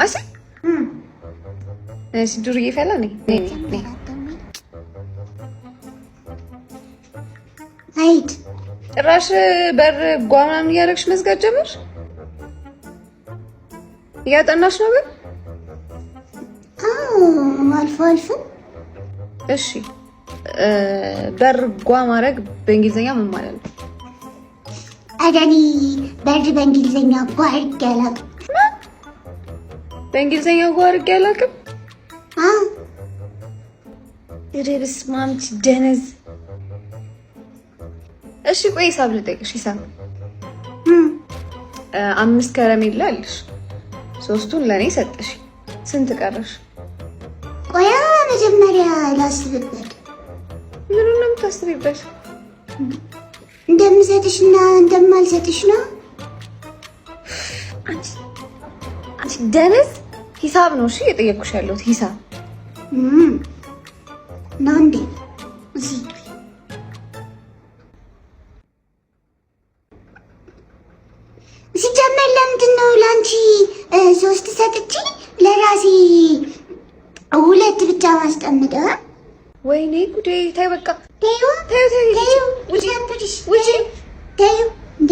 እሺ እሺ፣ ዱርዬ ፈላ ነኝ። አይድ ጭራሽ በር ጓ ምናምን እያደረግሽ መዝጋት ጀመርሽ። እያጠናሽ ነው ግን? አዎ፣ አልፎ አልፎ። እሺ፣ በር ጓ ማድረግ በእንግሊዝኛ ምን ማለት ነው? ኧረ እኔ በር በእንግሊዝኛ ጓ አድርጌ አላውቅም። በእንግሊዝኛ ጓ አድርጌ አላውቅም። አዎ። ኧረ በስመ አብ ደነዝ። እሺ ቆይ ሂሳብ ልጠይቅሽ። ሂሳብ 5 ከረሜላ አለሽ፣ 3ቱን ለእኔ ሰጠሽ፣ ስንት ቀረሽ? ቆያ መጀመሪያ ላስብበት። ምኑን ነው የምታስቢበት? እንደምሰጥሽ እና እንደማልሰጥሽ ነው። አንቺ ደነዝ፣ ሂሳብ ነው እሺ እየጠየቅኩሽ ያለሁት ሂሳብ ነው እንዴ? እዚህ ሲጀመር ለምንድን ነው ለአንቺ 3 ሰጥቼ ለራሴ 2 ብቻ ማስቀምጠው? ወይኔ ጉዴ! ተይ በቃ ተይው፣ ተይው፣ ተይው፣ ተይው፣ ውጪ፣ ውጪ፣ ውጪ፣ ተይው እንዴ!